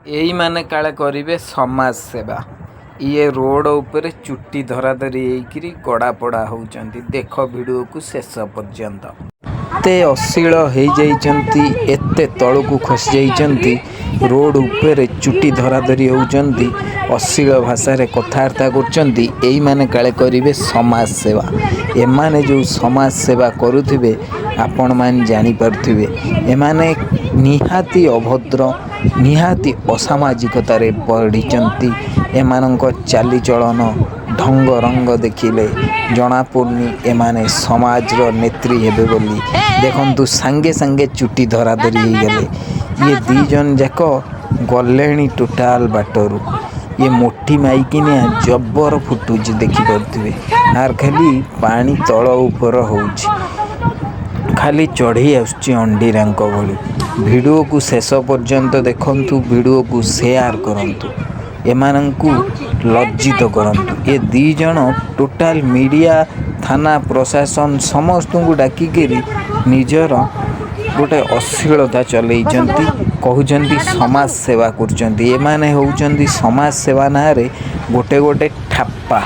ଏଇମାନେ କାଳେ କରିବେ ସମାଜ ସେବା। ଇଏ ରୋଡ଼ ଉପରେ ଚୁଟି ଧରାଧରି ହେଇକିରି ଗଡ଼ାପଡ଼ା ହେଉଛନ୍ତି। ଦେଖ ଭିଡ଼ିଓକୁ ଶେଷ ପର୍ଯ୍ୟନ୍ତ। ଏତେ ଅଶ୍ଳୀଳ ହେଇଯାଇଛନ୍ତି, ଏତେ ତଳକୁ ଖସି ଯାଇଛନ୍ତି, ରୋଡ଼ ଉପରେ ଚୁଟି ଧରାଧରି ହେଉଛନ୍ତି, ଅଶ୍ଳୀଳ ଭାଷାରେ କଥାବାର୍ତ୍ତା କରୁଛନ୍ତି। ଏଇମାନେ କାଳେ କରିବେ ସମାଜ ସେବା। ଏମାନେ ଯେଉଁ ସମାଜ ସେବା କରୁଥିବେ, ଆପଣମାନେ ଜାଣିପାରୁଥିବେ। ଏମାନେ ନିହାତି ଅଭଦ୍ର, ନିହାତି ଅସାମାଜିକତାରେ ବଢ଼ିଛନ୍ତି। ଏମାନଙ୍କ ଚାଲିଚଳନ, ଢଙ୍ଗ ରଙ୍ଗ ଦେଖିଲେ ଜଣାପଡ଼ୁନି ଏମାନେ ସମାଜର ନେତ୍ରୀ ହେବେ ବୋଲି। ଦେଖନ୍ତୁ, ସାଙ୍ଗେ ସାଙ୍ଗେ ଚୁଟି ଧରାଧରି ହେଇଗଲେ। ଇଏ ଦୁଇ ଜଣ ଯାକ ଗଲେଣି ଟୋଟାଲ ବାଟରୁ। ଇଏ ମୋଟି ମାଇକିନିଆ ଜବର ଫୁଟୁଛି, ଦେଖିପାରୁଥିବେ। ଆର ଖାଲି ପାଣି ତଳ ଉପର ହେଉଛି, ଖାଲି ଚଢ଼େଇ ଆସୁଛି ଅଣ୍ଡିରାଙ୍କ ଭଳି। ଭିଡ଼ିଓକୁ ଶେଷ ପର୍ଯ୍ୟନ୍ତ ଦେଖନ୍ତୁ, ଭିଡ଼ିଓକୁ ସେୟାର କରନ୍ତୁ, ଏମାନଙ୍କୁ ଲଜ୍ଜିତ କରନ୍ତୁ। ଏ ଦୁଇ ଜଣ ଟୋଟାଲ ମିଡ଼ିଆ, ଥାନା ପ୍ରଶାସନ ସମସ୍ତଙ୍କୁ ଡାକିକିରି ନିଜର ଗୋଟେ ଅଶ୍ଳୀଳତା ଚଲେଇଛନ୍ତି। କହୁଛନ୍ତି ସମାଜ ସେବା କରୁଛନ୍ତି। ଏମାନେ ହେଉଛନ୍ତି ସମାଜ ସେବା ନାଁରେ ଗୋଟେ ଗୋଟେ ଠାପା।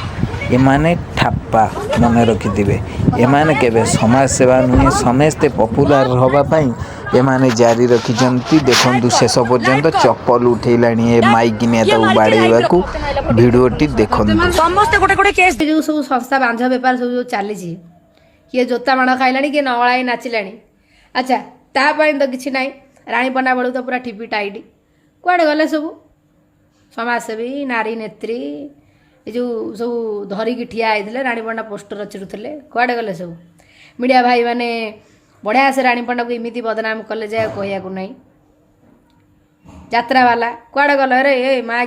ଏମାନେ ଠାପା, ମନେ ରଖିଥିବେ। ଏମାନେ କେବେ ସମାଜ ସେବା ନୁହେଁ। ସମସ୍ତେ ପପୁଲାର ହେବା ପାଇଁ ଏମାନେ ଜାରି ରଖିଛନ୍ତି। ଦେଖନ୍ତୁ ଶେଷ ପର୍ଯ୍ୟନ୍ତ। ଚପଲ ଉଠେଇଲାଣି ଏ ମାଇକିନିଆ ତାକୁ ବାଡ଼େଇବାକୁ। ଭିଡ଼ିଓଟି ଦେଖନ୍ତୁ। ସମସ୍ତେ ଗୋଟେ ଗୋଟେ କେସ୍। ଯେଉଁ ସବୁ ସଂସ୍ଥା ବାଞ୍ଝ ବେପାର ସବୁ ଯେଉଁ ଚାଲିଛି, କିଏ ଜୋତା ମାଡ଼ ଖାଇଲାଣି, କିଏ ନଅଳା ହେଇ ନାଚିଲାଣି। ଆଚ୍ଛା, ତା ପାଇଁ ତ କିଛି ନାହିଁ। ରାଣୀ ପଣ୍ଡା ବେଳକୁ ତ ପୁରା ଠିପି ଟାଇଟ୍। କୁଆଡ଼େ ଗଲେ ସବୁ ସମାଜସେବୀ, ନାରୀ ନେତ୍ରୀ, ଏ ଯେଉଁ ସବୁ ଧରିକି ଠିଆ ହେଇଥିଲେ, ରାଣୀ ପଣ୍ଡା ପୋଷ୍ଟର ଚିରୁଥିଲେ? କୁଆଡ଼େ ଗଲେ ସବୁ ମିଡ଼ିଆ ଭାଇମାନେ? ବଢ଼ିଆ ସେ ରାଣୀ ପଣ୍ଡାକୁ ଏମିତି ବଦନାମ କଲେ ଯେ ଆଉ କହିବାକୁ ନାହିଁ। ଯାତ୍ରାବାଲା କୁଆଡ଼େ ଗଲ ରେ? ଏ ମା।